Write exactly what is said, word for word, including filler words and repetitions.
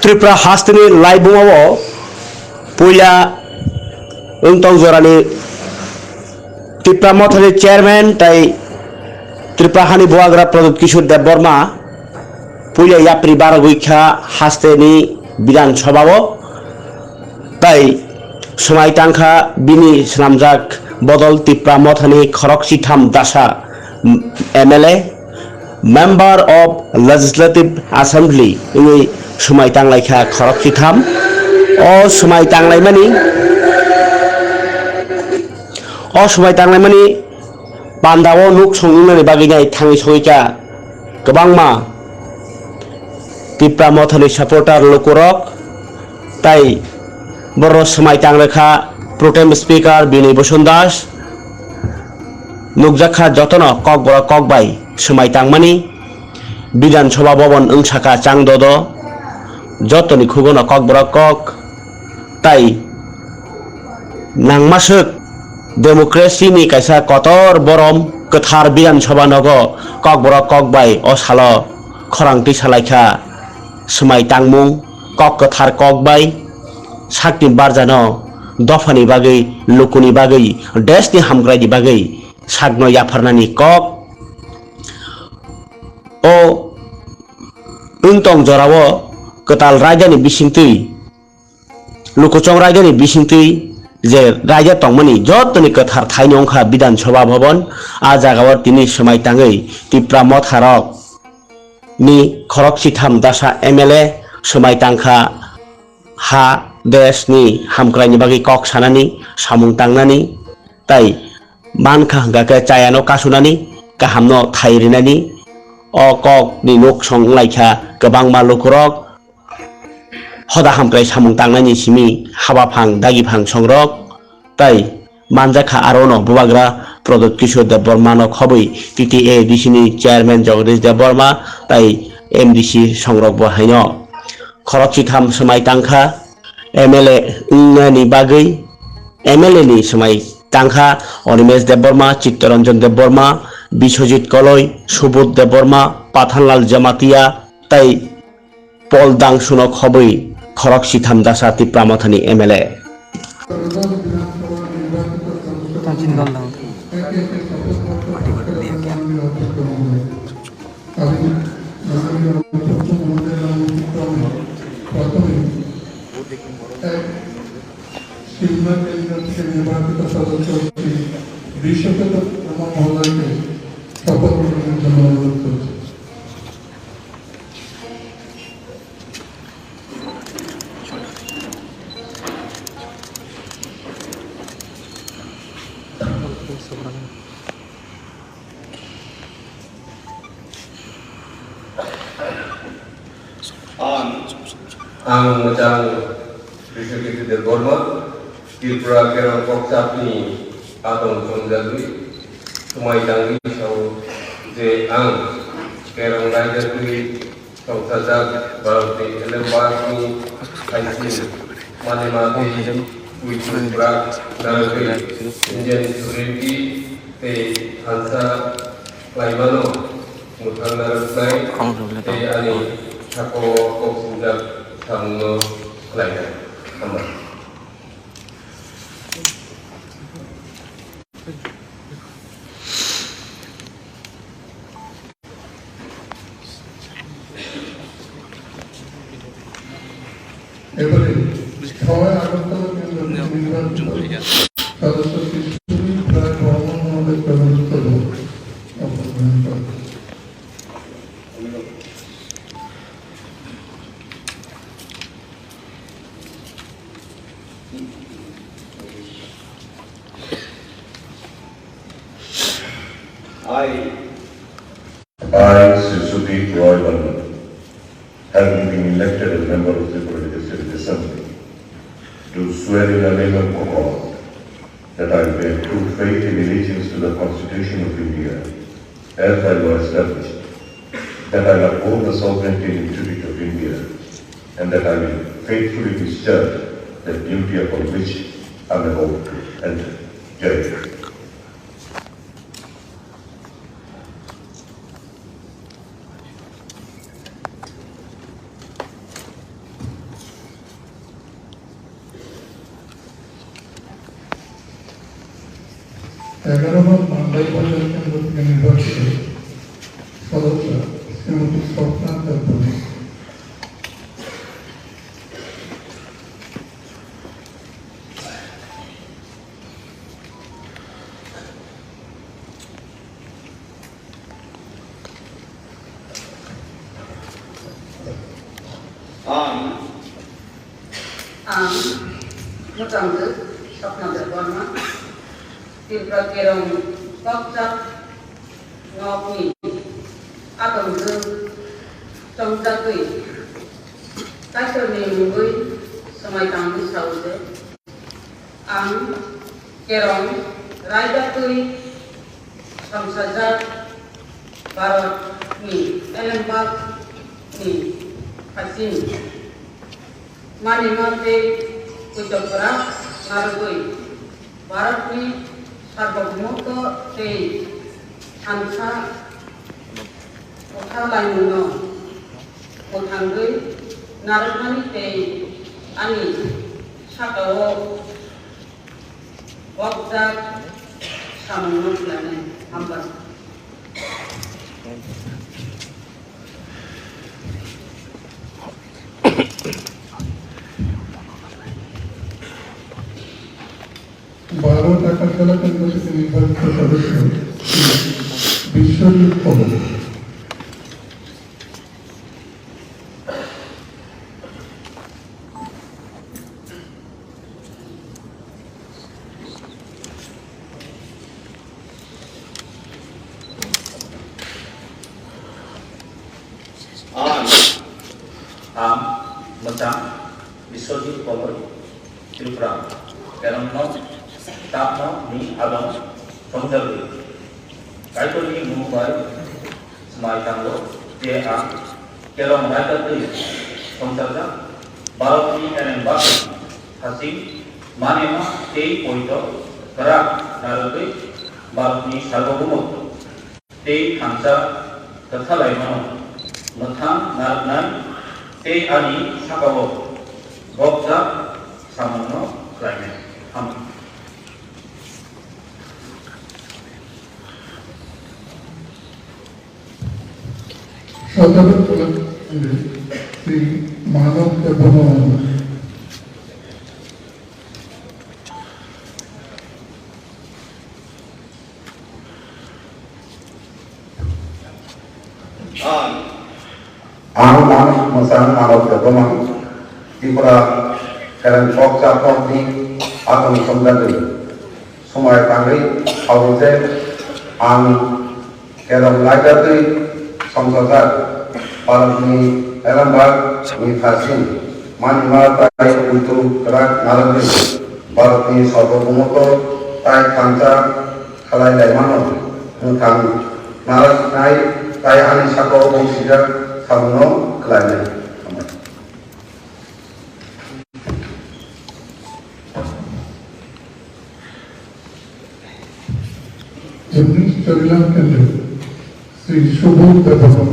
Tripura hasteni laibumao puila wngtong jorani Tipra Mothani chairman tai Tripura hani bubagra Pradyut Kishore Debbarma puila yapri barogwi kha hasteni Bidhan Sabhao, tai swmai tangkha bini swnamjak bodol Tipra Mothani khorokchitham dasa M L A, Member of Legislative Assembly wngwi swmai tanglaikha khorokchitham. O swmai tanglaimani, o swmai tanglaimani pandao nuk song wngnani bagwi nai thangwi songwi kha kwbangma Tipra Mothani supporter lukurok, tai borok swmai tang rwkha Pro Tem Speaker Binoy Bosant Das, nukjakha jotono kokborok kok bai swmai tangmani, Bidhan Sabha Bhavan wngsakha chang dodo, jotoni khugono kokborok kok, tai nangmaswk democracy ni kaisa kotor borom kwthar Bidhan Sabha nogo kokborok kok bai o salo khorang twi salaikha swmai tangmung kok kwthar kok bai sakni barjano dophani bagwi, lukuni bagwi, deshni hamkraini bagwi sakno yapharnani kok. O wngtong jorao kwtal raidani bisingtwi, lukuchong raidani bisingtwi je raida tongmani jotoni kwthar thaino wngkha Bidhan Sabha Bhavan. A jagao tini swmai tangwi Tipra Motharok ni khorokchitham dasa M L A swmai tangkha ha deshni hamkraini bagwi kok sanani, samung tangnani, tai mankha hwnkha khe chayano kasunani, kahamno thai rinani. O kokni nuk song wnglaikha kwbangma lukurok. Hoda hamkrai samung tangnaini simi habaphang, dagiphang songrok tai manjakha, arono bubagra Pradyut Kishore Debbarmano khobwi T T A A D C ni chairman Jagadish Debbarma tai M D C songrokbo haino khorokchitham swmai tangkha. M L A wngnani bagwi M L A ni swmai tangkha Animesh Debbarma, Chittaranjan Debbarma, Biswajit Koloi, Subodh Debbarma, Pathanlal Jamatia tai Paul Dangsuno khobwi khorokchitham dasa Tipra Mothani M L A. বিশ্বখ্যাত ব্রহ্মা মহোদয়কে শপথ গ্রহণের জন্য অনুরোধ করছি। Ang, ang mwchang Biswajit Debbarma, Tripura Kerong Kokchapni atong chongjagwi, swmai tangwi sao je ang Kerong raida twi Tongthajak Bharotni Elembakni Haising Manima tei Kuitu Brak Narwgwi Indian sovereignty tei thansa khlaimano mwthangna rwknai tei ani sakao kok sinjak samungno khlainai. Hambai. এবারে ছয় আগরতলা কেন্দ্র থেকে নির্বাচিত সদস্য শিশুটি প্রায় বাউন্ন নম্বর প্রাপ্ত ভোট অংশগ্রহণ করে। I, I, Sri Sudip Roy Barman, having been elected as a member of the Tripura Legislative Assembly, do swear in the name of God that I will bear true faith and allegiance to the Constitution of India as by law established, that I will uphold the sovereignty and integrity of India, and that I will faithfully discharge the duty upon which I am about to enter. Jai Hind. এগারো নং মান্দাই বাজার কেন্দ্র থেকে নির্বাচিত সদস্য শ্রীমতী স্বপ্না Debbarma. Ang. Ang mwchangtwi Swapna Debbarma, Tripura Kerong Kokchap nokni atongtwi chongjagwi Kaitorni mungwi swmai tangwi sao je, ang Kerong raida twi songchajak Bharatni Alambagh ni hasing manima tei poito kwrak narwgwi Bharatni sarbobomoto tei thansa kwthalaimungno mwthangwi narwkmani tei ani saka-o gokjak samungno khlainai. Hambai. বারো টাকারতলা কেন্দ্র থেকে নির্বাচিত সদস্য বিশ্বজিৎ কমল। Ang, ang mwchang Biswajit Koloi, Tripura, Kerongno, Tapno ni adong songjagwi. Kaitorni mung bai Swmai tango je ang Kerong raida twi songchajak Bharatni Alambagh ni hasing manima tei poito kwrak narwgwi Bharatni sarbobomoto tei thansa kwthalaimano mwthang narwknai tei ani saka-o gokjak samungno khlainai. Hambai. Sotoro Kolak, Sri Manav Debbarma. Ang, ang, ang mwchang Manav Debbarma, Tripura Kerong Kokchap nokni atong songjagwi. Swmai tangwi sao je ang Kerong raida twi songchajak Bharatni Alambagh ni hasing manima tei poito kwrak narwgwi Bharatni sarbobomoto tei thansa khalai laimano mwthang narwknai tei ani saka-o bongsijak samungno khlainai. Jagdish Charilam Kendra, Sri Subodh Debbarma.